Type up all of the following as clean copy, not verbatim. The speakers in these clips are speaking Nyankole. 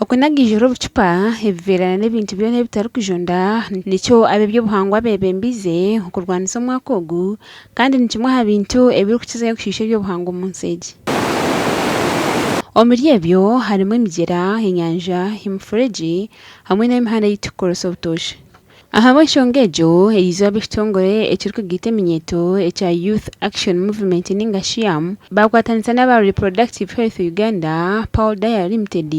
Okunagiijura obucupa, ebiveera n'ebintu byona ebitarikujunda nikyo ab'eby'obuhangwa beebembiize okurwanisa omwaka ogu kandi ni kimwe aha bintu ebirikukizayo kushiisha eby'obuhangwa omu nsi egi. Omuri ebyo harimu emigyera, enyanja, emifuregye hamwe n'emihanda ei turikukoresa obutoosha. Ahabw'enshonga egyo, erizooba ekitongore ekirikugaita eminyeeto ekya Youth Action Movement ninga shi YAM baakwatanisa n'aba Reproductive Health Uganda, Paul Dyer Limited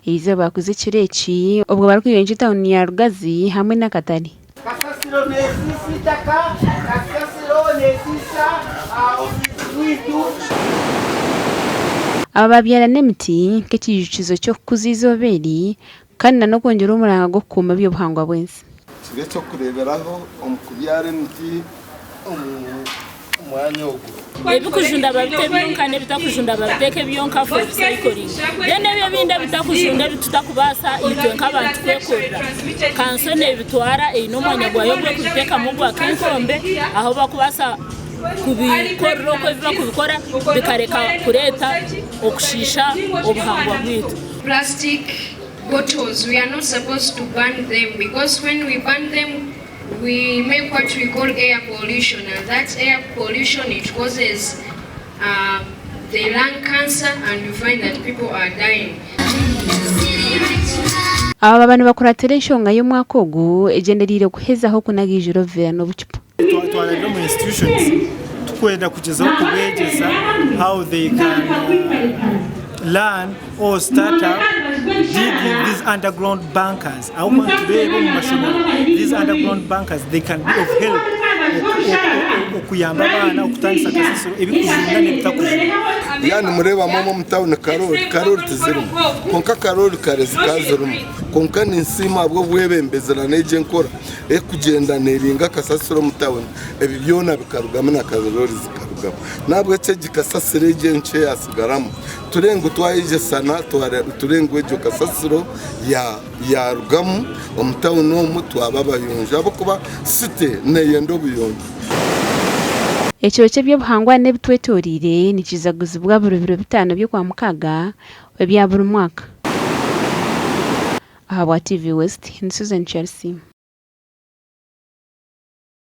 erizooba baakuza ekiro eki obwo barikuyonja etauni ya Lugazi hamwe n'akatare. Kasasiro neesiisa eitaka, kasasiro neesiisa orwizi rwaitu. Aba baabyara n'emiti nk'ekiijukizo ky'okukuza eizooba eri Kandi na n'okwongyera omuranga gw'okukuuma eby'obuhangwa bw'ensi. Kibe eky'okureeberaho omu kubyara emiti omu mwanya ogu. Ebikujunda babite byonka n'ebitakujunda babiteeke byonka for recycling. Then ebyo ebindi ebitakujunda ebi tutakubaasa itwe nk'abantu kwekorera, kanso neebitwara eine omwanya gwayo ogu erikubiteekamu ogwa Kenkombe ahu bakubaasa kubikorera oku ebi bakubikora bikareka kureeta okushiisha obuhangwa bwaitu. Plastic bottles we are not supposed to burn them because when we burn them we make what we call air pollution and that air pollution it causes the lung cancer and you find that people are dying. Aba baba nibakuratira enshonga y'omwaka ogu egyendereire kuhezaho kunagiijura obuveera n'obucupa. Twarabire omu institutions tukwenda kugyezaho kubeegyesa how they can learn or start up digging these underground bunkers ahabw'okuba nitureeba omu mashomero these underground bunkers they can be of help okuyamba abaana okutandisa kasasiro ebikujunda n'ebitakujunda. Yaaba nimureebamu omwo omu tawuni karoori, karoori tizirimu kwonka karoori kare zikaba zirimu kwonka ninsiima ahabw'obwebembezi na n'egyo enkora erikugyenda neeringa kasasiro omu tawuni ebi byona bikarugamu na karoori zikarugamu n'ahabw'ekyo egi kasasiro egi enkye yaatsigaramu turebe ngu twayegyesana turebe ngu egyo kasasiro yaarugamu omu tawuni omu twaba abayonjo ahabw'okuba site neeyenda obuyonjo. Ekiro ky'eby'obuhangwa n'ebitwetoreire nikizaguzibwa buri biro bitaano by'Okwamukaaga ebya buri mwaka. Ahabwa TV West, ndi Susan Chelsea.